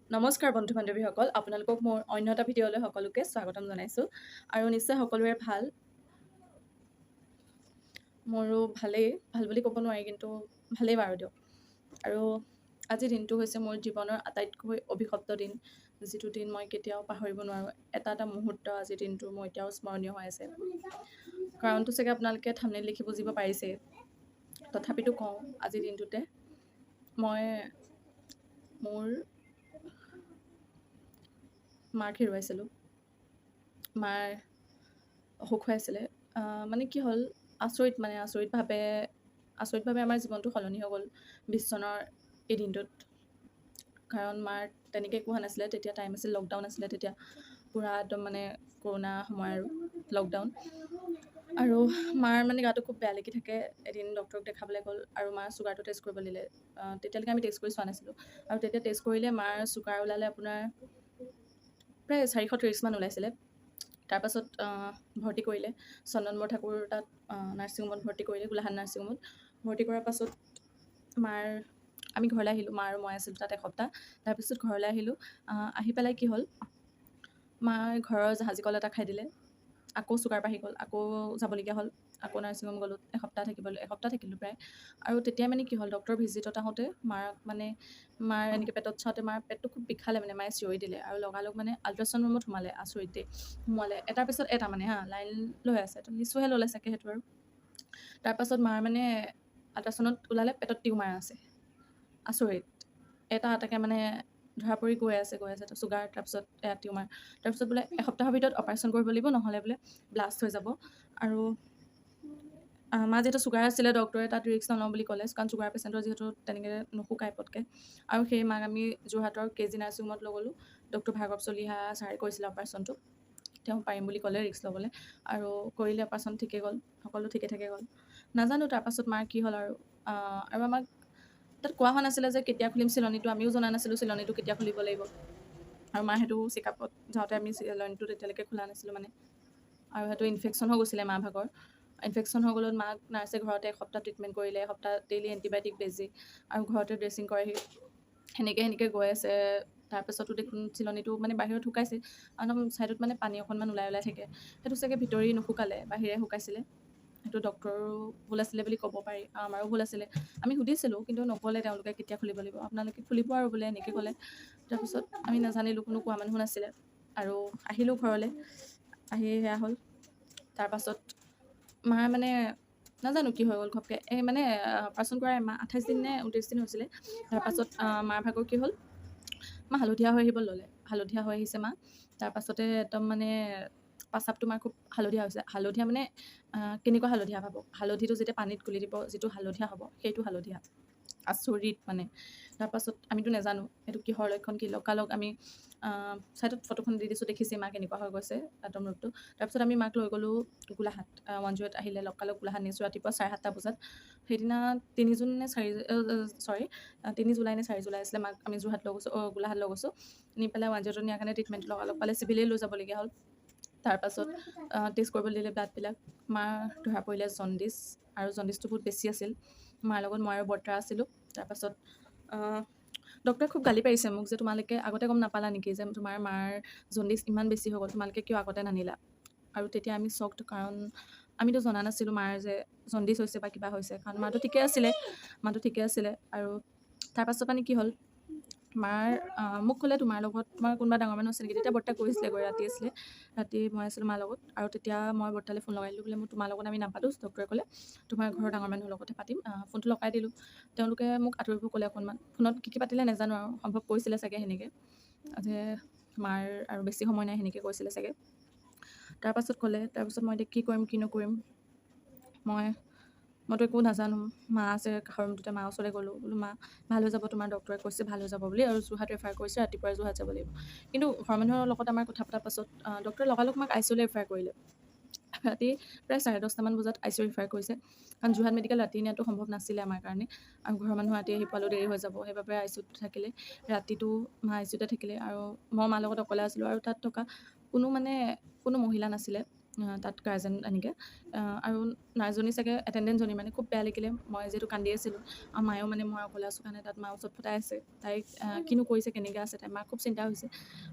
নমস্কাৰ বন্ধু বান্ধৱীসকল, আপোনালোকক মোৰ অন্য এটা ভিডিঅ'লৈ সকলোকে স্বাগতম জনাইছোঁ। আৰু নিশ্চয় সকলোৰে ভাল, মোৰো ভালেই। ভাল বুলি ক'ব নোৱাৰি, কিন্তু ভালেই বাৰু দিয়ক। আৰু আজিৰ দিনটো হৈছে মোৰ জীৱনৰ আটাইতকৈ অভিশপ্ত দিন, যিটো দিন মই কেতিয়াও পাহৰিব নোৱাৰোঁ। এটা এটা মুহূৰ্ত আজিৰ দিনটো মোৰ এতিয়াও স্মৰণীয় হৈ আছে। কাৰণটো চাগে আপোনালোকে থাম্বনেইল দেখি বুজিব পাৰিছেই, তথাপিতো কওঁ, আজিৰ দিনটোতে মই মোৰ মাক হেৰুৱাইছিলোঁ। মাৰ অসুখ হৈ আছিলে। মানে কি হ'ল, আচৰিত মানে আচৰিতভাৱে আমাৰ জীৱনটো সলনি হৈ গ'ল 20 চনৰ এই দিনটোত। কাৰণ মাৰ তেনেকৈ একো হোৱা নাছিলে তেতিয়া, টাইম আছিল, লকডাউন আছিলে তেতিয়া পূৰা একদম, মানে কৰোণা সময় আৰু লকডাউন। আৰু মাৰ মানে গাটো খুব বেয়া লাগি থাকে। এদিন ডক্টৰক দেখাবলৈ গ'ল আৰু মাৰ চুগাৰটো টেষ্ট কৰিব দিলে। তেতিয়ালৈকে আমি টেষ্ট কৰি চোৱা নাছিলোঁ। আৰু তেতিয়া টেষ্ট কৰিলে মাৰ চুগাৰ ওলালে আপোনাৰ প্ৰায় 430মান ওলাইছিলে। তাৰপাছত ভৰ্তি কৰিলে চন্দন বৰঠাকুৰ তাত নাৰ্ছিং হোমত ভৰ্তি কৰিলে, গোলাঘাট নাৰ্ছিং হোমত। ভৰ্তি কৰাৰ পাছত মাৰ আমি ঘৰলৈ আহিলোঁ। মা আৰু মই আছিলোঁ তাত এসপ্তাহ। তাৰপিছত ঘৰলৈ আহিলোঁ। আহি পেলাই কি হ'ল, মায়ে ঘৰৰ জাহাজী কল এটা খাই দিলে, আকৌ চুগাৰ বাঢ়ি গ'ল। আকৌ যাবলগীয়া হ'ল, আকৌ নাৰ্ছিং হোম গ'লোঁ এসপ্তাহ থাকিবলৈ। এসপ্তাহ থাকিলোঁ প্ৰায়। আৰু তেতিয়া মানে কি হ'ল, ডক্টৰ ভিজিটত আহোঁতে মাক মানে মাৰ এনেকৈ পেটত চাওঁতে মাৰ পেটটো খুব বিষালে, মানে মায়ে চিঞৰি দিলে আৰু লগালগ মানে আল্ট্ৰাচাউণ্ড ৰুমত সোমালে। আচৰিত দেই, সোমালে, এটাৰ পিছত এটা মানে হা লাইন লৈ আছে। তো নিচুহে ল'লে চাগে সেইটো। আৰু তাৰপাছত মাৰ মানে আল্ট্ৰাচাউণ্ডত ওলালে পেটত টিউমাৰ আছে। আচৰিত, এটা এটাকৈ মানে ধৰা পৰি গৈ আছে, গৈ আছে। চুগাৰ, তাৰপিছত এয়া টিউমাৰ। তাৰপিছত বোলে এসপ্তাহৰ ভিতৰত অপাৰেশ্যন কৰিব লাগিব, নহ'লে বোলে ব্লাষ্ট হৈ যাব। আৰু মা যিহেতু চুগাৰ আছিলে, ডক্টৰে তাত ৰিস্ক নলওঁ বুলি ক'লে, কাৰণ চুগাৰ পেচেণ্টৰ যিহেতু তেনেকৈ নুশুকাই পটকৈ। আৰু সেই মাক আমি যোৰহাটৰ কে জি নাৰ্ছিং হোমত লৈ গ'লোঁ। ডক্টৰ ভাৰ্গৱ চলিহা ছাৰে কৰিছিলে অপাৰেশ্যনটো। তেওঁ পাৰিম বুলি ক'লে ৰিস্ক ল'বলৈ আৰু কৰিলে অপাৰেশ্যন। ঠিকে গ'ল, সকলো ঠিকে থাকে গ'ল। নাজানো তাৰপাছত মাৰ কি হ'ল। আৰু আমাক তাত কোৱা হোৱা নাছিলে যে কেতিয়া খুলিম চিলনিটো। আমিও জনা নাছিলোঁ চিলনিটো কেতিয়া খুলিব লাগিব। আৰু মাৰ সেইটো চেকআপত যাওঁতে আমি চিলনিটো তেতিয়ালৈকে খোলা নাছিলোঁ মানে। আৰু সেইটো ইনফেকশ্যন হৈ গৈছিলে মাৰ ভাগৰ। ইনফেকশ্যন হৈ গ'লত মাক নাৰ্ছে ঘৰতে এসপ্তাহ ট্ৰিটমেণ্ট কৰিলে। এসপ্তাহ ডেইলি এণ্টিবায়'টিক বেজী আৰু ঘৰতে ড্ৰেছিং কৰেহি। সেনেকৈ সেনেকৈ গৈ আছে। তাৰপাছতো দেখোন চিলনিটো মানে বাহিৰত শুকাইছে, একদম ছাইডত মানে পানী অকণমান ওলাই ওলাই থাকে। সেইটো চাগে ভিতৰি নুশুকালে, বাহিৰে শুকাইছিলে। সেইটো ডক্টৰৰো ভুল আছিলে বুলি ক'ব পাৰি আৰু আমাৰো ভুল আছিলে। আমি সুধিছিলোঁ, কিন্তু নক'লে তেওঁলোকে কেতিয়া খুলিব লাগিব। আপোনালোকে খুলিব আৰু বোলে, এনেকৈ ক'লে। তাৰপিছত আমি নাজানিলোঁ, কোনো কোৱা মানুহো নাছিলে। আৰু আহিলোঁ ঘৰলৈ, আহি সেয়া হ'ল। তাৰপাছত মাৰ মানে নাজানো কি হৈ গ'ল ঘপকৈ। এই মানে অপাৰেশ্যন কৰা এমাহ 28 দিন নে 29 দিন হৈছিলে। তাৰপাছত মাৰ ভাগৰ কি হ'ল, মা হালধীয়া হৈ আহিব ল'লে। হালধীয়া হৈ আহিছে মা। তাৰপাছতে একদম মানে পাচাবটো মাৰ খুব হালধীয়া হৈছে। হালধীয়া মানে কেনেকুৱা হালধীয়া ভাবক, হালধিটো যেতিয়া পানীত গুলি দিব যিটো হালধীয়া হ'ব, সেইটো হালধীয়া। আচৰিত মানে। তাৰপাছত আমিতো নাজানো এইটো কিহৰ লক্ষণ কি। লগালগ আমি ছাইডত ফটোখন দি দিছোঁ, দেখিছে মা কেনেকুৱা হৈ গৈছে একদম ৰূপটো। তাৰপিছত আমি মাক লৈ গ'লোঁ গোলাঘাট। 108 আহিলে, লগালগ গোলাঘাট নিছোঁ ৰাতিপুৱা 7:30 বজাত। সেইদিনা 3 জুন নে 4, চৰি, 3 জুলাই নে 4 জুলাই আছিলে। মাক আমি যোৰহাট লৈ গৈছোঁ, গোলাঘাট লৈ গৈছোঁ। নি পেলাই 108ত নিয়াৰ কাৰণে ট্ৰিটমেণ্ট লগালগ পালে, চিভিলেই লৈ যাবলগীয়া হ'ল। তাৰপাছত টেষ্ট কৰিবলৈ দিলে ব্লাডবিলাক। মাৰ ধৰা পৰিলে জণ্ডিছ আৰু জণ্ডিছটো বহুত বেছি আছিল। মাৰ লগত মই আৰু বৰ্তা আছিলোঁ। তাৰপাছত ডক্টৰে খুব গালি পাৰিছে মোক যে তোমালোকে আগতে গম নাপালা নেকি যে তোমাৰ মাৰ জণ্ডিছ ইমান বেছি হৈ গ'ল, তোমালোকে কিয় আগতে নানিলা? আৰু তেতিয়া আমি চকড, কাৰণ আমিতো জনা নাছিলোঁ মাৰ যে জণ্ডিছ হৈছে বা কিবা হৈছে, কাৰণ মাটো ঠিকে আছিলে, মাটো ঠিকে আছিলে। আৰু তাৰপাছত মানে কি হ'ল, মাৰ মোক ক'লে, তোমাৰ লগত তোমাৰ কোনোবা ডাঙৰ মানুহ আছে নেকি? তেতিয়া বৰ্তাক কৈছিলে গৈ, ৰাতি আছিলে, ৰাতি মই আছিলোঁ মাৰ লগত। আৰু তেতিয়া মই বৰ্তালৈ ফোন লগাই দিলোঁ, বোলে মোৰ তোমাৰ লগত আমি নাপাতোঁ, ডক্টৰে ক'লে তোমাৰ ঘৰৰ ডাঙৰ মানুহৰ লগতহে পাতিম। ফোনটো লগাই দিলোঁ। তেওঁলোকে মোক আঁতৰিব ক'লে অকণমান। ফোনত কি কি পাতিলে নাজানো আৰু, সম্ভৱ কৈছিলে চাগে সেনেকৈ যে মাৰ আৰু বেছি সময় নাই, সেনেকৈ কৈছিলে চাগে। তাৰপাছত ক'লে, তাৰপাছত মই এতিয়া কি কৰিম, কি নকৰিম, মইতো একো নাজানো। মা আছে কাষৰ ৰুমটোতে, মা ওচৰলৈ গ'লোঁ। বোলো, মা, ভাল হৈ যাব তোমাৰ, ডক্টৰে কৈছে ভাল হৈ যাব বুলি আৰু যোৰহাট ৰেফাৰ কৰিছে, ৰাতিপুৱাই যোৰহাট যাব লাগিব। কিন্তু ঘৰৰ মানুহৰ লগত আমাৰ কথা পতাৰ পাছত ডক্টৰে লগালগ মাক I C ইউলৈ ৰেফাৰ কৰিলে। ৰাতি প্ৰায় 10:30মান বজাত I C U refer কৰিছে, কাৰণ যোৰহাট মেডিকেল ৰাতি নিয়াটো সম্ভৱ নাছিলে আমাৰ কাৰণে আৰু ঘৰৰ মানুহ ৰাতি আহি পোৱালেও দেৰি হৈ যাব। সেইবাবে I C ইউত থাকিলে। ৰাতিটো মা I C ইউতে থাকিলে আৰু মই মাৰ লগত অকলে আছিলোঁ। আৰু তাত থকা কোনো মানে কোনো মহিলা নাছিলে। তাত গাৰ্জেন এনেকৈ। আৰু নাৰ্ছজনী চাগে, এটেণ্ডেণ্টজনী মানে খুব বেয়া লাগিলে, মই যিহেতু কান্দি আছিলোঁ। আৰু মায়েও মানে মই অকলে আছোঁ কাৰণে তাত মাও চটফটাই আছে, তাইক কিনো কৰিছে, কেনেকৈ আছে, তাই মাৰ খুব চিন্তা হৈছে।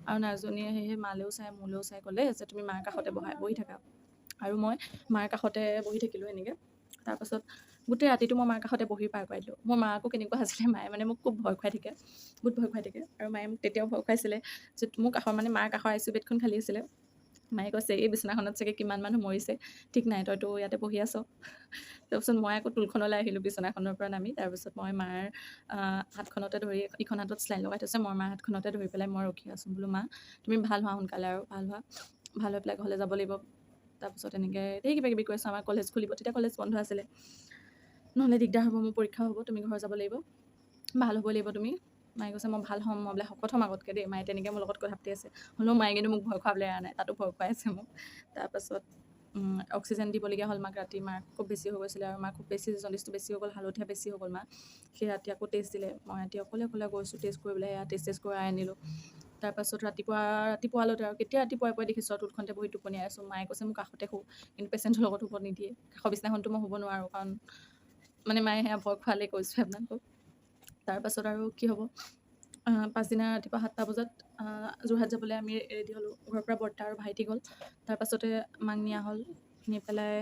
আৰু নাৰ্ছজনীয়ে সেয়েহে মালেও চাই মোলৈও চাই ক'লে যে তুমি মাৰ কাষতে বহি থাকা। আৰু মই মাৰ কাষতে বহি থাকিলোঁ এনেকৈ। তাৰপাছত গোটেই ৰাতিটো মই মাৰ কাষতে বহি পাৰ কৰাই দিলোঁ। মোৰ মা আকৌ কেনেকুৱা আছিলে, মায়ে মানে মোক খুব ভয় খুৱাই থাকে, বহুত ভয় খুৱাই থাকে। আৰু মায়ে মোক তেতিয়াও ভয় খুৱাইছিলে যে মোৰ কাষৰ মানে মাৰ কাষৰ I C U বেডখন খালী আছিলে। মায়ে কৈছে এই বিচনাখনত চাগে কিমান মানুহ মৰিছে ঠিক নাই, তইতো ইয়াতে বহি আছ। তাৰপিছত মই আকৌ টুলখনলৈ আহিলোঁ বিচনাখনৰ পৰা নামি। তাৰপিছত মই মাৰ হাতখনতে ধৰি, ইখন হাতত চেলাইন লগাই থৈছে, মই মাৰ হাতখনতে ধৰি পেলাই মই ৰখি আছোঁ। বোলো মা তুমি ভাল হোৱা সোনকালে, আৰু ভাল হোৱা, ভাল হৈ পেলাই ঘৰলৈ যাব লাগিব। তাৰপিছত এনেকৈ ধেৰ কিবা কিবি কৈছোঁ। আমাৰ কলেজ খুলিব, তেতিয়া কলেজ বন্ধ আছিলে, নহ'লে দিগদাৰ হ'ব, মোৰ পৰীক্ষা হ'ব, তুমি ঘৰ যাব লাগিব, ভাল হ'ব লাগিব তুমি। মায়ে কৈছে মই ভাল হ'ম, মই বোলে শকত হ'ম আগতকৈ দেই। মায়ে তেনেকৈ মোৰ লগত কথা পাতি আছে, হ'লেও মায়ে কিন্তু মোক ভয় খুৱাবলৈ এৰা নাই, তাতো ভয় খুৱাই আছে মোক। তাৰপাছত অক্সিজেন দিবলগীয়া হ'ল মাক ৰাতি, মাৰ খুব বেছি হৈ গৈছিলে আৰু মাৰ খুব বেছি জণ্ডিছটো বেছি হৈ গ'ল, হালধীয়া বেছি হৈ গ'ল মা। সেই ৰাতি আকৌ টেষ্ট দিলে, মই ৰাতি অকলে অকলে গৈছোঁ টেষ্ট কৰিবলৈ, সেয়া টেষ্ট চেষ্ট কৰাই আনিলোঁ। তাৰপাছত ৰাতিপুৱালৈকে আৰু কেতিয়া ৰাতিপুৱাই পুৱাই দেখিছোঁ আৰু টুলখনতে বহি টোপনিয়াই আছোঁ। মায়ে কৈছে মোক কাষতে শু, কিন্তু পেচেণ্টৰ লগত শুব নিদিয়ে, কাষৰ বিচনাখনতো মই শুব নোৱাৰোঁ, কাৰণ মানে মায়ে সেয়া ভয় খুৱালে কৈছোঁ আপোনালোকক। তাৰপাছত আৰু কি হ'ব, পাছদিনা ৰাতিপুৱা 7টা বজাত যোৰহাট যাবলৈ আমি ৰেডি হ'লোঁ। ঘৰৰ পৰা বৰ্তা আৰু ভাইটি গ'ল। তাৰপাছতে মাক নিয়া হ'ল, নি পেলাই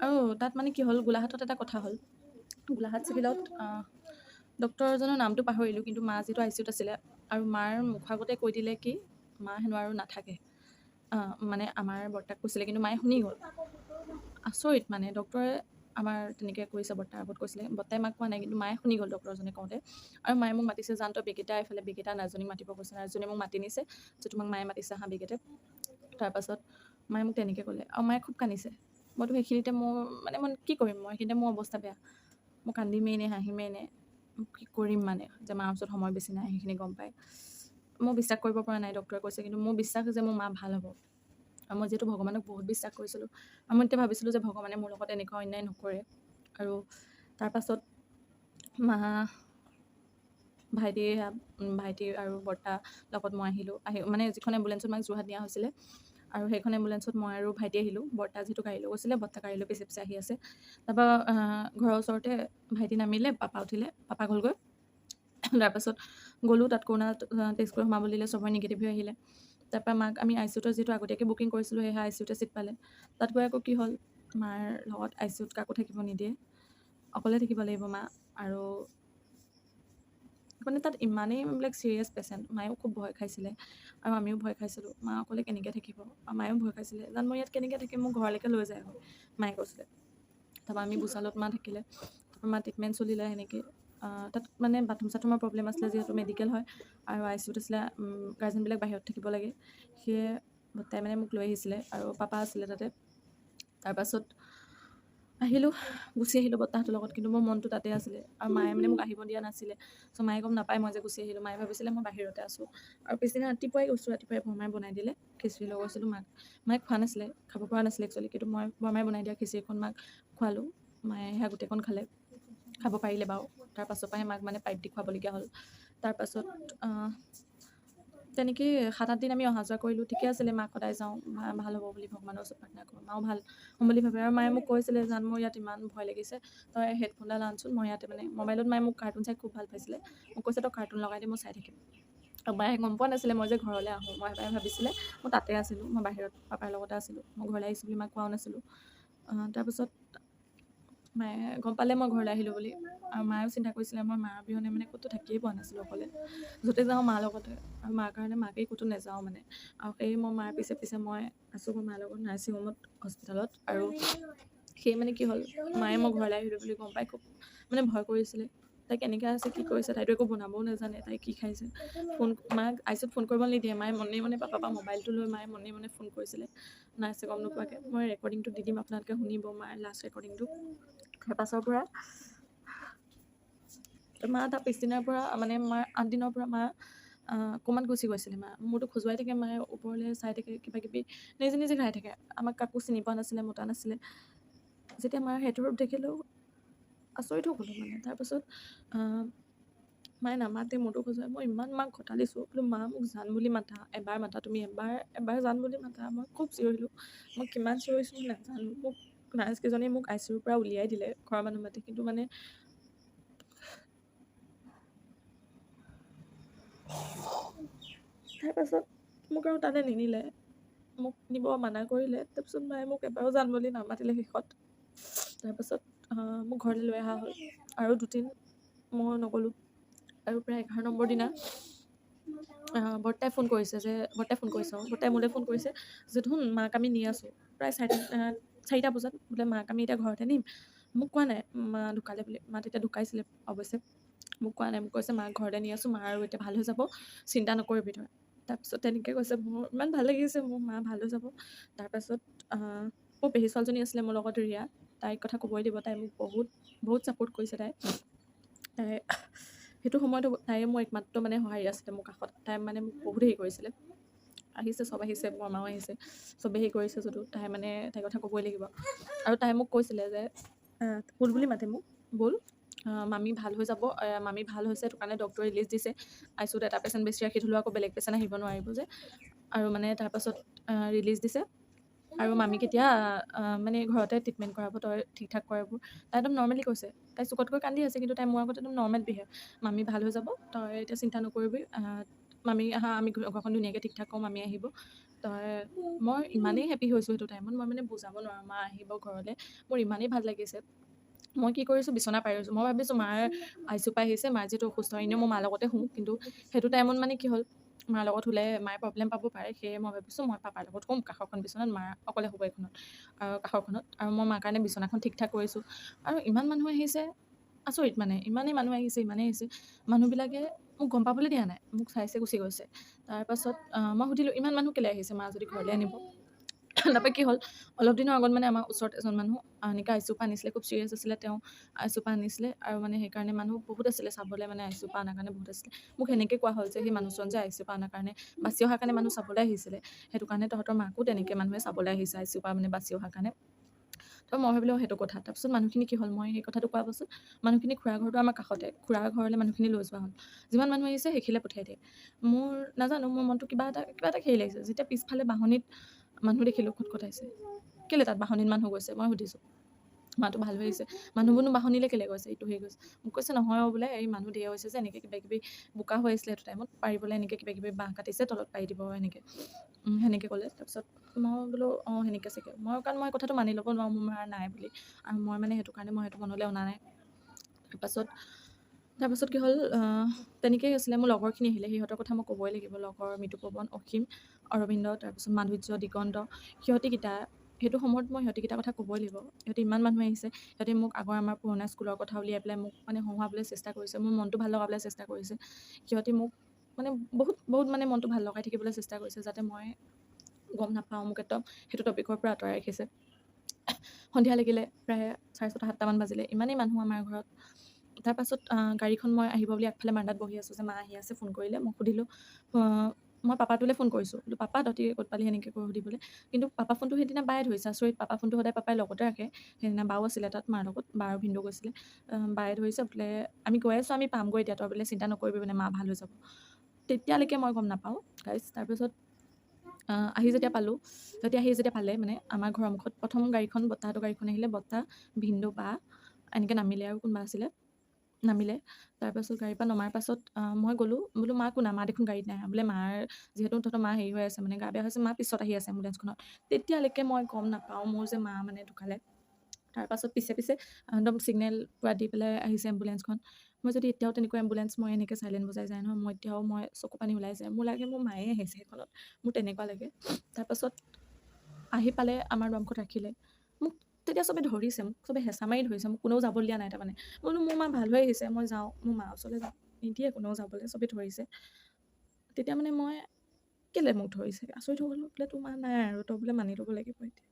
আৰু তাত মানে কি হ'ল, গোলাঘাটত এটা কথা হ'ল। গোলাঘাট চিভিলত ডক্টৰজনৰ নামটো পাহৰিলোঁ, কিন্তু মা যিটো I C ইউত আছিলে আৰু মাৰ মুখৰ আগতে কৈ দিলে কি মা হেনো আৰু নাথাকে। মানে আমাৰ বৰ্তাক কৈছিলে, কিন্তু মায়ে শুনি গ'ল, আচৰিত মানে ডক্টৰে আমাৰ তেনেকৈ কৈছে, বৰ্তাৰ আগত কৈছিলে, বৰ্তাই মাক কোৱা নাই, কিন্তু মায়ে শুনি গ'ল ডক্টৰজনে কওঁতে। আৰু মায়ে মোক মাতিছে, জান তই বেগেটা, এইফালে বেগেটা নাৰ্ছজনীক মাতিব কৈছে, নাৰ্ছজনীয়ে মোক মাতি নিছে যে তোমাক মায়ে মাতিছে আহা বেগেতে। তাৰপাছত মায়ে মোক তেনেকৈ ক'লে আৰু মায়ে খুব কান্দিছে। মইতো সেইখিনিতে মোৰ মানে মই কি কৰিম, মই সেইখিনিতে মোৰ অৱস্থা বেয়া, মই কান্দিমেই নে হাঁহিমেই নে কি কৰিম মানে, যে মাৰ ওচৰত সময় বেছি নাই সেইখিনি গম পাই মই বিশ্বাস কৰিব পৰা নাই। ডক্টৰে কৈছে, কিন্তু মোৰ বিশ্বাস যে মোৰ মা ভাল হ'ব। আৰু মই যিহেতু ভগৱানক বহুত বিশ্বাস কৰিছিলোঁ, আৰু মই তেতিয়া ভাবিছিলোঁ যে ভগৱানে মোৰ লগত এনেকুৱা অন্যায় নকৰে। আৰু তাৰপাছত মা ভাইটি ভাইটি আৰু বৰ্তা লগত মই আহিলোঁ। আহি মানে যিখন এম্বুলেঞ্চত মাক যোৰহাট নিয়া হৈছিলে, আৰু সেইখন এম্বুলেঞ্চত মই আৰু ভাইটি আহিলোঁ। বৰ্তা যিহেতু গাড়ী লৈ গৈছিলে, বৰ্তা গাড়ী লৈ পিছে পিছে আহি আছে। তাৰপৰা ঘৰৰ ওচৰতে ভাইটি নামিলে, পাপা উঠিলে, পাপা গ'লগৈ। তাৰপাছত গ'লোঁ তাত কৰোণা টেষ্ট কৰি সোমাব দিলে, চবৰে নিগেটিভ হৈ আহিলে। তাৰপৰা মাক আমি I C ইউতে যিহেতু আগতীয়াকৈ বুকিং কৰিছিলোঁ, সেয়েহে I C ইউতে চিট পালে। তাত গৈ আকৌ কি হ'ল, মাৰ লগত I C ইউত কাকো থাকিব নিদিয়ে, অকলে থাকিব লাগিব মা। আৰু মানে তাত ইমানেই এইবিলাক চিৰিয়াছ পেচেণ্ট, মায়েও খুব ভয় খাইছিলে আৰু আমিও ভয় খাইছিলোঁ, মা অকলে কেনেকৈ থাকিব। আৰু মায়েও ভয় খাইছিলে, জান মই ইয়াত কেনেকৈ থাকিম, মোক ঘৰলৈকে লৈ যায় মায়ে কৈছিলে। তাৰপৰা আমি বুচালত মা থাকিলে, তাৰপৰা মা ট্ৰিটমেণ্ট চলিলে সেনেকৈ। তাত মানে বাথৰুম চাথৰুমৰ প্ৰব্লেম আছিলে, যিহেতু মেডিকেল হয় আৰু I C ইউত আছিলে, গাৰ্জেনবিলাক বাহিৰত থাকিব লাগে। সেয়ে বৰ্তাই মানে মোক লৈ আহিছিলে আৰু পাপা আছিলে তাতে। তাৰপাছত আহিলোঁ, গুচি আহিলোঁ বৰ্তাহঁতৰ লগত, কিন্তু মোৰ মনটো তাতে আছিলে। আৰু মায়ে মানে মোক আহিব দিয়া নাছিলে, চ' মায়ে গম নাপায় মই যে গুচি আহিলোঁ। মায়ে ভাবিছিলে মই বাহিৰতে আছোঁ। আৰু পিছদিনা ৰাতিপুৱাই গৈছোঁ, ৰাতিপুৱাই বৰমাই বনাই দিলে খিচিৰি লৈ গৈছিলোঁ মাক। মায়ে খোৱা নাছিলে, খাব পৰা নাছিলে একচুৱেলি, কিন্তু মই বৰমাই বনাই দিয়া খিচিৰিখন মাক খোৱালোঁ। মায়ে সেয়া গোটেইখন খালে, খাব পাৰিলে বাৰু। তাৰ পাছৰ পৰাহে মাক মানে পাইপ দি খুৱাবলগীয়া হ'ল। তাৰপাছত তেনেকেই 7-8 দিন আমি অহা যোৱা কৰিলোঁ, ঠিকে আছিলে। মাক সদায় যাওঁ, মা ভাল হ'ব বুলি ভগৱানৰ ওচৰত প্ৰাৰ্থনা কৰোঁ, মাও ভাল হ'ম বুলি ভাবে। আৰু মায়ে মোক কৈছিলে, জান মোৰ ইয়াত ইমান ভয় লাগিছে, তই হেডফোনডাল আনচোন, মই ইয়াতে মানে মোবাইলত মায়ে মোক কাৰ্টুন চাই খুব ভাল পাইছিলে, মোক কৈছে তই কাৰ্টুন লগাই দে, মই চাই থাকিম। আৰু মায়ে গম পোৱা নাছিলে মই যে ঘৰলৈ আহোঁ, মই মায়ে ভাবিছিলে মই তাতে আছিলোঁ, মই বাহিৰত পাপাৰ লগতে আছিলোঁ, মই ঘৰলৈ আহিছোঁ বুলি মাক কোৱাও নাছিলোঁ। তাৰপাছত মায়ে গম পালে মই ঘৰলৈ আহিলোঁ বুলি। আৰু মায়েও চিন্তা কৰিছিলে, মই মাৰ অবিহনে মানে ক'তো থাকিয়ে পোৱা নাছিলোঁ অকলে, য'তে যাওঁ মাৰ লগতে, আৰু মাৰ কাৰণে মাকেই ক'তো নাযাওঁ মানে। আৰু সেই মই মাৰ পিছে পিছে মই আছোঁ মই মাৰ লগত নাৰ্ছিং হোমত, হস্পিটেলত। আৰু সেই মানে কি হ'ল, মায়ে মই ঘৰলৈ আহিলোঁ বুলি গম পাই খুব মানে ভয় কৰিছিলে, তাই কেনেকৈ আছে, কি কৰিছে, তাইতো একো বনাবও নাজানে, তাই কি খাইছে। ফোন মাক I C ইউত ফোন কৰিব নিদিয়ে, মায়ে মনে মনে পাপাৰ পৰা মোবাইলটো লৈ মায়ে মনে মনে ফোন কৰিছিলে নাৰ্ছে গম নোপোৱাকৈ। মই ৰেকৰ্ডিংটো দি দিম, আপোনালোকে শুনিব মাৰ লাষ্ট ৰেকৰ্ডিংটো। তাৰ পাছৰ পৰা মা তাৰ পিছদিনাৰ পৰা মানে মাৰ 8 দিনৰ পৰা মা ক'মাত গুচি গৈছিলে। মা মূৰটো খজুৱাই থাকে, মায়ে ওপৰলৈ চাই থাকে, কিবা কিবি নিজে নিজে খাই থাকে, আমাক কাকো চিনি পোৱা নাছিলে, মতা নাছিলে। যেতিয়া মাৰ সেইটো ৰূপ দেখিলোঁ আচৰিত হৈ গ'লোঁ মানে। তাৰপাছত মায়ে নামাতে, মূৰটো খজুৱাই। মই ইমান মাক ঘটালিছোঁ, বোলো মা মোক জান বুলি মাতা, এবাৰ মাতা তুমি, এবাৰ এবাৰ জান বুলি মাতা। মই খুব চিঞৰিলোঁ, মই কিমান চিঞৰিছোঁ মই নাজানো। মোক নাৰ্ছকেইজনীয়ে মোক আইচিইউৰ পৰা উলিয়াই দিলে ঘৰৰ মানুহ মাতি, কিন্তু মানে তাৰপাছত মোক আৰু তালৈ নিনিলে, মোক নিব মানা কৰিলে। তাৰপিছত মায়ে মোক এবাৰো জান বুলি নামাতিলে শেষত। তাৰপাছত মোক ঘৰলৈ লৈ অহা হ'ল আৰু দুদিন মই নগ'লোঁ। আৰু প্ৰায় 11 নম্বৰ দিনা বৰ্তাই ফোন কৰিছে যে, বৰ্তাই ফোন কৰিছে, অঁ, বৰ্তাই মোলৈ ফোন কৰিছে যে ধুন মাক আমি নি আছোঁ। প্ৰায় 4টা বজাত বোলে মাক আমি এতিয়া ঘৰতে নিম। মোক কোৱা নাই মা ঢুকালে বুলি, মা তেতিয়া ঢুকাইছিলে অৱশ্যে, মোক কোৱা নাই। মোক কৈছে মাক ঘৰলৈ নি আছোঁ, মা আৰু এতিয়া ভাল হৈ যাব, চিন্তা নকৰিবি তই। তাৰপিছত তেনেকৈ কৈছে, মোৰ ইমান ভাল লাগিছে, মোৰ মা ভাল হৈ যাব। তাৰপাছত মোৰ পেহী ছোৱালীজনী আছিলে মোৰ লগত, ৰিয়া, তাইৰ কথা ক'বই লাগিব, তাই মোক বহুত বহুত ছাপোৰ্ট কৰিছে। তাই তাই সেইটো সময়তো তাইয়ে মোৰ একমাত্ৰ মানে সঁহাৰি আছিলে মোৰ কাষত। তাই মানে মোক বহুত হেৰি কৰিছিলে, আহিছে চব আহিছে, বৰমাও আহিছে, চবেই হেৰি কৰিছে যদিও তাই মানে তাইৰ কথা ক'বই লাগিব। আৰু তাই মোক কৈছিলে যে ব'ল বুলি মাতে মোক, ব'ল মামী ভাল হৈ যাব, মামী ভাল হৈছে, সেইটো কাৰণে ডক্টৰে ৰিলিজ দিছে। আইচিইউত এটা পেচেণ্ট বেছি ৰাখি থ'লেও আকৌ বেলেগ পেচেণ্ট আহিব নোৱাৰিব যে। আৰু মানে তাৰপাছত ৰিলিজ দিছে আৰু মামীক এতিয়া মানে ঘৰতে ট্ৰিটমেণ্ট কৰাব, তই ঠিক ঠাক কৰ এইবোৰ। তাই একদম নৰ্মেলি কৈছে, তাই চুকত গৈ কান্দি আছে, কিন্তু তাই মোৰ আগত একদম নৰ্মেল বিহেভ, মামী ভাল হৈ যাব, তই এতিয়া চিন্তা নকৰিবি, মামী আহা আমি ঘৰখন ধুনীয়াকৈ ঠিক ঠাক কৰোঁ, মামী আহিব। তই, মই ইমানেই হেপী হৈছোঁ সেইটো টাইমত, মই মানে বুজাব নোৱাৰোঁ। মা আহিব ঘৰলৈ, মোৰ ইমানেই ভাল লাগিছে। মই কি কৰিছোঁ, বিচনা পাৰি আছোঁ। মই ভাবিছোঁ মাৰ আইচিইউৰ পৰা আহিছে, মাৰ যিহেতু অসুস্থ, এনেও মই মাৰ লগতে শুওঁ, কিন্তু সেইটো টাইমত মানে কি হ'ল, মাৰ লগত শুলে মায়ে প্ৰব্লেম পাব পাৰে, সেয়ে মই ভাবিছোঁ মই পাপাৰ লগত শুম কাষৰখন বিচনাত, মা অকলে শুব এইখনত আৰু কাষৰখনত। আৰু মই মাৰ কাৰণে বিচনাখন ঠিক ঠাক কৰিছোঁ। আৰু ইমান মানুহ আহিছে, আচৰিত মানে, ইমানেই মানুহ আহিছে, ইমানেই আহিছে, মানুহবিলাকে মোক গম পাবলৈ দিয়া নাই, মোক চাইছে গুচি গৈছে। তাৰপাছত মই সুধিলোঁ ইমান মানুহ কেলৈ আহিছে, মা যদি ঘৰলৈ আনিব। তাৰপৰা কি হ'ল, অলপ দিনৰ আগত মানে আমাৰ ওচৰত এজন মানুহ এনেকৈ আইচিইউৰ পৰা আনিছিলে, খুব চিৰিয়াছ আছিলে, তেওঁ আইচিইউৰ পৰা আনিছিলে। আৰু মানে সেইকাৰণে মানুহ বহুত আছিলে চাবলৈ, মানে আইচিইউৰ পৰা অনাৰ কাৰণে বহুত আছিলে। মোক সেনেকৈ কোৱা হ'ল যে সেই মানুহজন যে আইচিইউৰ পৰা অনাৰ কাৰণে, বাচি অহাৰ কাৰণে মানুহ চাবলৈ আহিছিলে, সেইটো কাৰণে তহঁতৰ মাকো তেনেকৈ মানুহে চাবলৈ আহিছে আইচিইউৰ পৰা মানে বাচি অহাৰ কাৰণে। তো মই ভাবিলোঁ সেইটো কথা। তাৰপিছত মানুহখিনি কি হ'ল, মই সেই কথাটো কোৱাৰ পাছত মানুহখিনি খুৰা ঘৰটো আমাৰ কাষতে, খুৰা ঘৰলৈ মানুহখিনি লৈ যোৱা হ'ল। যিমান মানুহ আহিছে সেইখিনিলৈ পঠিয়াই দিয়ে। মোৰ নাজানো, মোৰ মনটো কিবা এটা হেৰি লাগিছে। যেতিয়া পিছফালে বাঁহনিত মানুহ দেখিলোঁ খটখটাইছে, কেলৈ তাত বাঁহনিত মানুহ গৈছে, মই সুধিছোঁ, মাটো ভাল হৈ আহিছে, মানুহবোৰনো বাঁহনিলৈ কেলৈ গৈছে, এইটো হেৰি গৈছে। মোক কৈছে নহয় অ' বোলে এই মানুহ ধেৰ হৈছে যে, এনেকৈ কিবা কিবি বোকা হৈ আছিলে সেইটো টাইমত, পাৰিবলৈ এনেকৈ কিবা কিবি বাঁহ কাটিছে, তলত পাৰি দিব এনেকৈ, সেনেকৈ ক'লে। তাৰপিছত মই বোলো অঁ সেনেকৈ চাগে, মই কাৰণ মই কথাটো মানি ল'ব নোৱাৰোঁ মোৰ মা নাই বুলি, আৰু মই মানে সেইটো কাৰণে মই সেইটো মনলৈ অনা নাই। তাৰপাছত কি হ'ল, তেনেকেই আছিলে। মোৰ লগৰখিনি আহিলে, সিহঁতৰ কথা মই ক'বই লাগিব। লগৰ মৃতুপৱন, অসীম, অৰবিন্দ, তাৰপিছত মাধুৰ্য, দিগন্ত, সিহঁতিকেইটা সেইটো সময়ত মই সিহঁতিকেইটাৰ কথা ক'বই লাগিব। সিহঁতি ইমান মানুহ আহিছে, সিহঁতি মোক আগৰ আমাৰ পুৰণা স্কুলৰ কথা উলিয়াই পেলাই মোক মানে হহুৱাবলৈ চেষ্টা কৰিছে, মোৰ মনটো ভাল লগাবলৈ চেষ্টা কৰিছে। সিহঁতি মোক মানে বহুত বহুত মানে মনটো ভাল লগাই থাকিবলৈ চেষ্টা কৰিছে, যাতে মই গম নাপাওঁ, মোক একদম সেইটো টপিকৰ পৰা আঁতৰাই ৰাখিছে। সন্ধিয়া লাগিলে, প্ৰায় 6:30 7টামান বাজিলে, ইমানেই মানুহ আমাৰ ঘৰত। তাৰপাছত গাড়ীখন মই আহিব বুলি আগফালে বাৰান্দাত বহি আছোঁ যে মা আহি আছে, ফোন কৰিলে। মই সুধিলোঁ, মই পাপাটোলৈ ফোন কৰিছোঁ, বোলো পাপা তহঁতি ক'ত পালি সেনেকৈ কৈ সুধিবলৈ। কিন্তু পাপা ফোনটো সেইদিনা বায়ে ধৰিছে, আচৰিত, পাপা ফোনটো সদায় পাপাই লগতে ৰাখে। সেইদিনা বাও আছিলে তাত মাৰ লগত, বা আৰু ভিনদেউ গৈছিলে। বায়ে ধৰিছে, বোলে আমি গৈ আছোঁ, আমি পামগৈ এতিয়া, তই বোলে চিন্তা নকৰিবি, মানে মা ভাল হৈ যাব। তেতিয়ালৈকে মই গম নাপাওঁ গাইজ। তাৰপিছত আহি যেতিয়া পালোঁ, তেতিয়া আহি যেতিয়া পালে মানে আমাৰ ঘৰৰ মুখত প্ৰথম গাড়ীখন, বৰ্তাহঁতৰ গাড়ীখন আহিলে, বৰ্তা, ভিনদেউ, বা এনেকৈ নামিলে, আৰু কোনোবা আছিলে নামিলে। তাৰপাছত গাড়ীৰ পৰা নমাৰ পাছত মই গ'লোঁ, বোলো মা কোনা, মা দেখোন গাড়ীত নাই, বোলে মাৰ যিহেতু তহঁতৰ মা হেৰি হৈ আছে, মানে গা বেয়া হৈছে, মা পিছত আহি আছে এম্বুলেঞ্চখনত। তেতিয়ালৈকে মই গম নাপাওঁ মোৰ যে মা মানে ঢুকালে। তাৰপাছত পিছে পিছে একদম ছিগনেল পূৰা দি পেলাই আহিছে এম্বুলেঞ্চখন। মই যদি এতিয়াও তেনেকুৱা এম্বুলেঞ্চ মই এনেকৈ চাইলেণ্ট বজাই যায় নহয়, মই এতিয়াও মই চকু পানী ওলাই যায়, মোৰ লাগে মোৰ মায়ে আহিছে সেইখনত, মোৰ তেনেকুৱা লাগে। তাৰপাছত আহি পালে আমাৰ দুৱাৰমুখত ৰাখিলে মোক, তেতিয়া চবে ধৰিছে মোক, চবে হেঁচা মাৰি ধৰিছে মোক, কোনেও যাবলৈ দিয়া নাই। তাৰমানে বোলো মোৰ মা ভাল হৈ আহিছে, মই যাওঁ, মোৰ মাৰ ওচৰলৈ যাওঁ, নিদিয়ে কোনেও যাবলৈ, চবে ধৰিছে। তেতিয়া মানে মই কেলৈ মোক ধৰিছে আচৰিত হৈ গ'লোঁ, বোলে তোৰ মা নাই আৰু তই বোলে মানি ল'ব লাগিব এতিয়া।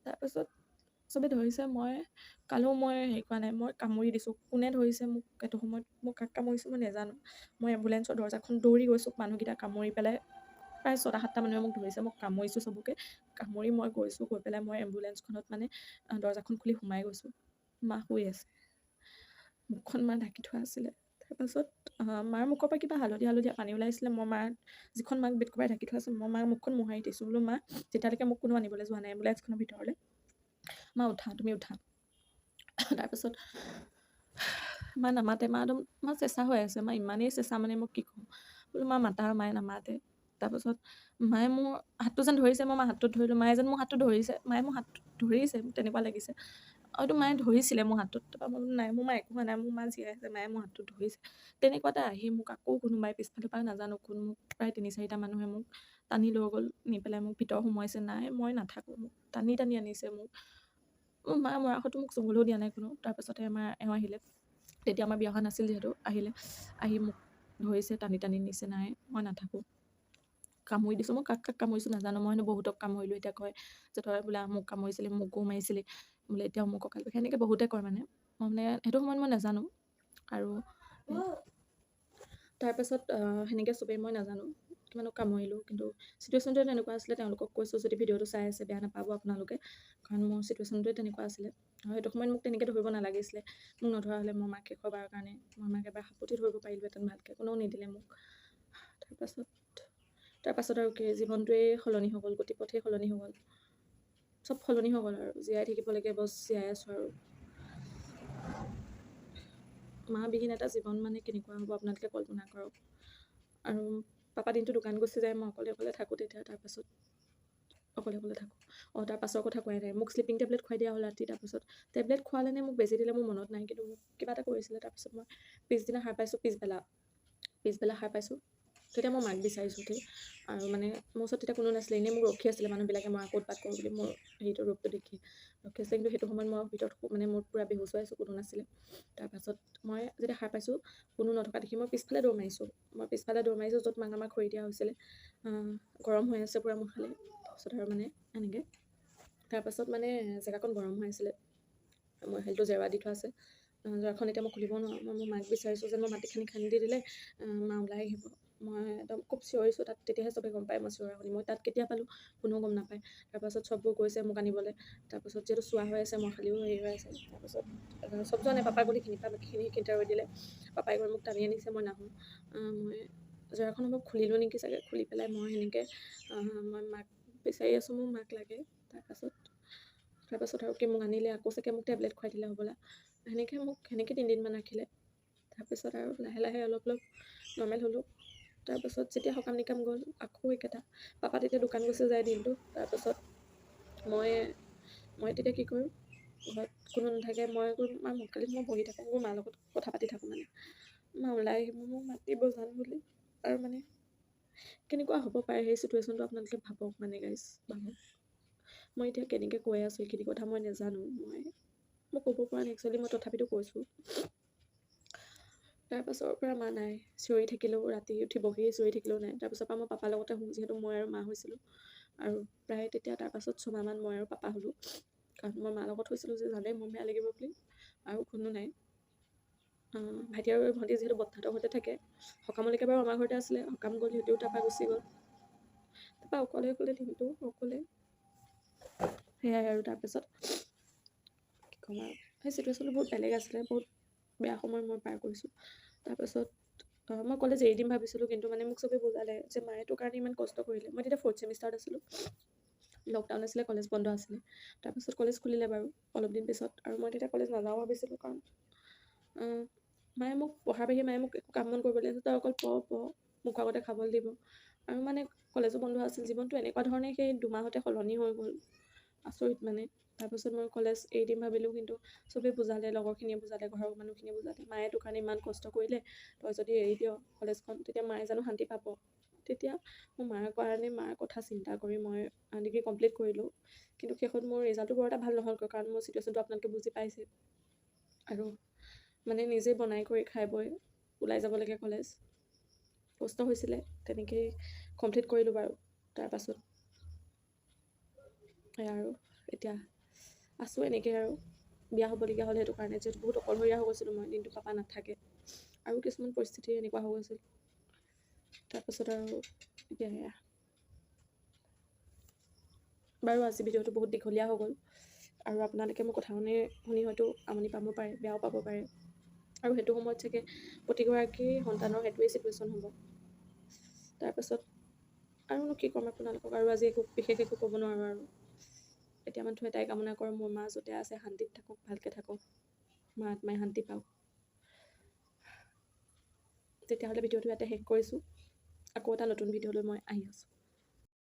তাৰপাছত চবে ধৰিছে, মই কালেও মই হেৰি কৰা নাই, মই কামুৰি দিছোঁ। কোনে ধৰিছে মোক এইটো সময়ত, মই কাক কামুৰিছোঁ মই নাজানো। মই এম্বুলেঞ্চৰ দৰ্জাখন দৌৰি গৈছোঁ, মানুহকেইটা কামুৰি পেলাই প্ৰায় 6টা 7টা মানুহে মোক ধৰিছে, মই কামুৰিছোঁ চবকে, কামুৰি মই গৈছোঁ, গৈ পেলাই মই এম্বুলেঞ্চখনত মানে দৰ্জাখন খুলি সোমাই গৈছোঁ। মা শুই আছে, মুখখন মা ঢাকি থোৱা আছিলে। তাৰপাছত তাৰপাছত মাৰ মুখৰ পৰা কিবা হালধীয়া হালধীয়া পানী ওলাইছিলে। মই মাৰ যিখন মাক বেড কভাৰে ঢাকি থোৱা আছে, মই মাৰ মুখখন মোহাৰি দিছোঁ, বোলো মা তেতিয়ালৈকে মোক কোনো আনিবলৈ যোৱা নাই এম্বুলেঞ্চখনৰ ভিতৰলৈ, মা উঠা, তুমি উঠা। তাৰপাছত মা নামাতে, মা একদম মা চেঁচা হৈ আছে, মা ইমানেই চেঁচা মানে মই কি ক'ম, বোলো মা মাতা, মায়ে নামাতে। তাৰপাছত মায়ে মোৰ হাতটো যেন ধৰিছে, মই মাৰ হাতটোত ধৰিলোঁ, মায়ে যেন মোৰ হাতটো ধৰিছে, মায়ে মোৰ হাতটো ধৰিছে তেনেকুৱা লাগিছে, হয়তো মায়ে ধৰিছিলে মোৰ হাতটোত। তাৰপৰা মই বোলো নাই, মোৰ মা একো হোৱা নাই, মোৰ মা জীয়াই আছে, মায়ে মোৰ হাতটোত ধৰিছে। তেনেকুৱাতে আহি মোক আকৌ কোনোবাই পিছফালৰ পৰা নাজানো কোন, মোক প্ৰায় 3-4টা মানুহে মোক টানি লৈ গ'ল, নি পেলাই মোক ভিতৰ সোমোৱাইছে। নাই মই নাথাকোঁ, মোক টানি টানি আনিছে মোক। মোৰ মা মৰাৰ হয়তো মোক চুবলৈও দিয়া নাই কোনো। তাৰপাছতে আমাৰ এওঁ আহিলে, তেতিয়া আমাৰ বিয়া হোৱা নাছিল যিহেতু, আহিলে, আহি মোক ধৰিছে, টানি টানি নিছে, নাই মই নাথাকোঁ, কামুৰি দিছোঁ। মই কাক কাক কামুৰিছোঁ নাজানো, মই হেনো বহুতক কামুৰিলোঁ। এতিয়া কয় যে তই বোলে মোক কামুৰিছিলি, মোকো মাৰিছিলি বোলে, এতিয়াও মোক কঁকাল বিষায়, সেনেকৈ বহুতে কয় মানে। মই মানে সেইটো সময়ত মই নাজানো। আৰু তাৰপাছত সেনেকৈ চবেই মই নাজানো কিমানক কামুৰিলোঁ, কিন্তু চিটুৱেশ্যনটোৱে তেনেকুৱা আছিলে। তেওঁলোকক কৈছোঁ যদি ভিডিঅ'টো চাই আছে বেয়া নাপাব আপোনালোকে, কাৰণ মোৰ চিটুৱেশ্যনটোৱে তেনেকুৱা আছিলে। আৰু সেইটো সময়ত মোক তেনেকৈ ধৰিব নালাগিছিলে, মোক নধৰা হ'লে মই মাক শেষৰবাৰৰ কাৰণে মই মাক এবাৰ সাৱটি ধৰিব পাৰিলোহেঁতেন ভালকৈ, কোনেও নিদিলে মোক। তাৰপাছত আৰু কি, জীৱনটোৱেই সলনি হৈ গ'ল, গতিপথেই সলনি হৈ গ'ল, চব সলনি হৈ গ'ল আৰু জীয়াই থাকিব লাগে বছ, জীয়াই আছোঁ আৰু। মা বিহীন এটা জীৱন মানে কেনেকুৱা হ'ব আপোনালোকে কল্পনা কৰক। আৰু পাপা দিনটো দোকান গুচি যায়, মই অকলে অকলে থাকোঁ তেতিয়া। তাৰপাছত অকলে অকলে থাকোঁ। অঁ, তাৰ পাছৰ কথা কোৱাই নাই, মোক শ্লিপিং টেবলেট খুৱাই দিয়া হ'ল ৰাতি। তাৰপাছত টেবলেট খোৱালে নে মোক বেজি দিলে মোৰ মনত নাই, কিন্তু মোক কিবা এটা কৰিছিলে। তাৰপাছত মই পিছদিনা সাৰ পাইছোঁ, পিছবেলা সাৰ পাইছোঁ। তেতিয়া মই মাক বিচাৰিছোঁ দেই, আৰু মানে মোৰ ওচৰত তেতিয়া কোনো নাছিলে, এনেই মোক ৰখি আছিলে মানুহবিলাকে, মই আকৌ উৎপাত কৰোঁ বুলি মোৰ হেৰিটো ৰূপটো দেখি ৰখি আছিলে। কিন্তু সেইটো সময়ত মই ভিতৰত মানে মোৰ পূৰা বেহুচ হৈ আছোঁ, কোনো নাছিলে। তাৰপাছত মই যেতিয়া সাৰ পাইছোঁ, কোনো নথকা দেখি মই পিছফালে দৌৰ মাৰিছোঁ, মই পিছফালে দৌৰ মাৰিছোঁ য'ত মাক আমাক খৰি দিয়া হৈছিলে। গৰম হৈ আছে পূৰা মোৰ খালি। তাৰপাছত আৰু মানে এনেকৈ তাৰপাছত মানে জেগাকণ গৰম হৈ আছিলে, মই খেলটো জেওৰা দি থোৱা আছে, জেওৰাখন এতিয়া মই খুলিব নোৱাৰোঁ। মই মোৰ মাক বিচাৰিছোঁ যে মই মাটিখিনি খান্দি দিলে মা ওলাই আহিব। মই একদম খুব চিঞৰিছোঁ তাত, তেতিয়াহে চবেই গম পায় মই চিঞৰা শুনি। মই তাত কেতিয়া পালোঁ কোনেও গম নাপায়। তাৰপাছত চববোৰ গৈছে মোক আনিবলৈ। তাৰপাছত যিহেতু চোৱা হৈ আছে, মই খালিও হেৰি হৈ আছে। তাৰপাছত চব যোৱা নাই, পাপা গ'ল সেইখিনিৰ পৰা, বাকীখিনি সেইখিনিতে ৰৈ দিলে। পাপাই গৈ মোক টানি আনিছে, মই নাহোঁ। মই জেওৰাখন অলপ খুলিলোঁ নেকি চাগে, খুলি পেলাই মই সেনেকৈ মই মাক বিচাৰি আছোঁ, মোৰ মাক লাগে। তাৰপাছত আৰু কি মোক আনিলে, আকৌ চাগে মোক টেবলেট খুৱাই দিলে হ'বলা। সেনেকৈ মোক সেনেকৈ 3 দিনমান ৰাখিলে। তাৰপিছত আৰু লাহে লাহে অলপ অলপ নৰ্মেল হ'লোঁ। তাৰপাছত যেতিয়া সকাম নিকাম গ'ল, আকৌ একেটা, পাপা তেতিয়া দোকান গুচি যায় দিনটো। তাৰপাছত মই মই তেতিয়া কি কৰোঁ, ঘৰত কোনো নাথাকে, মই গৈ মাৰ মকালিত মই বহি থাকোঁ, মোৰ মাৰ লগত কথা পাতি থাকোঁ। মানে মা ওলাই আহিব, মোক মাতিব যাম বুলি। আৰু মানে কেনেকুৱা হ'ব পাৰে সেই চিটুৱেশ্যনটো আপোনালোকে ভাবক, মানে গাইজ ভাবক। মই এতিয়া কেনেকৈ কৈ আছোঁ এইখিনি কথা মই নাজানো, মই ক'ব পৰা নাই একচুৱেলি, মই তথাপিতো কৈছোঁ। তাৰপাছৰ পৰা মা নাই, চিঞৰি থাকিলেও ৰাতি উঠি বহি চিঞৰি থাকিলেও নাই। তাৰপাছৰ পৰা মই পাপাৰ লগতে শুওঁ, যিহেতু মই আৰু মা হৈছিলোঁ। আৰু প্ৰায় তেতিয়া তাৰপাছত 6 মাহমান মই আৰু পাপা হ'লোঁ, কাৰণ মই মাৰ লগত শুইছিলোঁ যে জানে মোৰ বেয়া লাগিব বুলি, আৰু কোনো নাই। ভাইটি আৰু ভণ্টি যিহেতু বৰ্তাহঁতৰ ঘৰতে থাকে, সকামলৈকে বাৰু আমাৰ ঘৰতে আছিলে, সকাম গ'ল সিহঁতেও তাৰপৰা গুচি গ'ল। তাৰপৰা অকলে অকলে দিনটো অকলে, সেয়াই আৰু। তাৰপিছত কি ক'ম আৰু, সেই চিটুৱেশ্যনটো বহুত বেলেগ আছিলে, বহুত বেয়া সময় মই পাৰ কৰিছোঁ। তাৰপাছত মই কলেজ এৰি দিম ভাবিছিলোঁ, কিন্তু মানে মোক চবেই বুজালে যে মায়ে তোৰ কাৰণে ইমান কষ্ট কৰিলে। মই তেতিয়া ফ'ৰ্থ ছেমিষ্টাৰত আছিলোঁ, লকডাউন আছিলে, কলেজ বন্ধ আছিলে। তাৰপাছত কলেজ খুলিলে বাৰু অলপ দিন পিছত, আৰু মই তেতিয়া কলেজ নাযাওঁ ভাবিছিলোঁ, কাৰণ মায়ে মোক পঢ়াৰ বাহিৰে মায়ে মোক একো কাম বন কৰিব দিয়া, তই অকল পঢ় পঢ়, মুখৰ আগতে খাবলৈ দিব। আৰু মানে কলেজো বন্ধ আছিল, জীৱনটো এনেকুৱা ধৰণে সেই 2 মাহতে সলনি হৈ গ'ল, আচৰিত মানে। তাৰপাছত মই কলেজ এৰি দিম ভাবিলোঁ, কিন্তু চবেই বুজালে, লগৰখিনিয়ে বুজালে, ঘৰৰ মানুহখিনিয়ে বুজালে, মায়ে তোৰ কাৰণে ইমান কষ্ট কৰিলে, তই যদি এৰি দিয় কলেজখন তেতিয়া মায়ে জানো শান্তি পাব? তেতিয়া মোৰ মাৰ কাৰণে, মাৰ কথা চিন্তা কৰি মই ডিগ্ৰী কমপ্লিট কৰিলোঁ। কিন্তু শেষত মোৰ ৰিজাল্টটো বৰ এটা ভাল নহ'লগৈ, কাৰণ মোৰ চিটুৱেশ্যনটো আপোনালোকে বুজি পাইছে। আৰু মানে নিজে বনাই কৰি খাই বৈ ওলাই যাব লাগে কলেজ, কষ্ট হৈছিলে, তেনেকেই কমপ্লিট কৰিলোঁ বাৰু। তাৰপাছত সেয়া আৰু এতিয়া আছোঁ এনেকৈ। আৰু বিয়া হ'বলগীয়া হ'ল সেইটো কাৰণে, যিহেতু বহুত অকলশৰীয়া হৈ গৈছিলোঁ মই, দিনটো পাপা নাথাকে, আৰু কিছুমান পৰিস্থিতি এনেকুৱা হৈ গৈছিল। তাৰপাছত আৰু এতিয়া সেয়া বাৰু। আজি ভিডিঅ'টো বহুত দীঘলীয়া হৈ গ'ল, আৰু আপোনালোকে মোৰ কথা শুনি শুনি হয়তো আমনি পাব পাৰে, বেয়াও পাব পাৰে। আৰু সেইটো সময়ত চাগে প্ৰতিগৰাকী সন্তানৰ সেইটোৱেই চিটুৱেশ্যন হ'ব। তাৰপাছত আৰুনো কি ক'ম আপোনালোকক, আৰু আজি একো বিশেষ একো ক'ব নোৱাৰোঁ। আৰু এতিয়া মাথো এটাই কামনা কৰোঁ, মোৰ মা য'তে আছে শান্তিত থাকক, ভালকৈ থাকক, মা আত্মাই শান্তি পাওক। তেতিয়াহ'লে ভিডিঅ'টো ইয়াতে শেষ কৰিছোঁ। আকৌ এটা নতুন ভিডিঅ' লৈ মই আহি আছোঁ।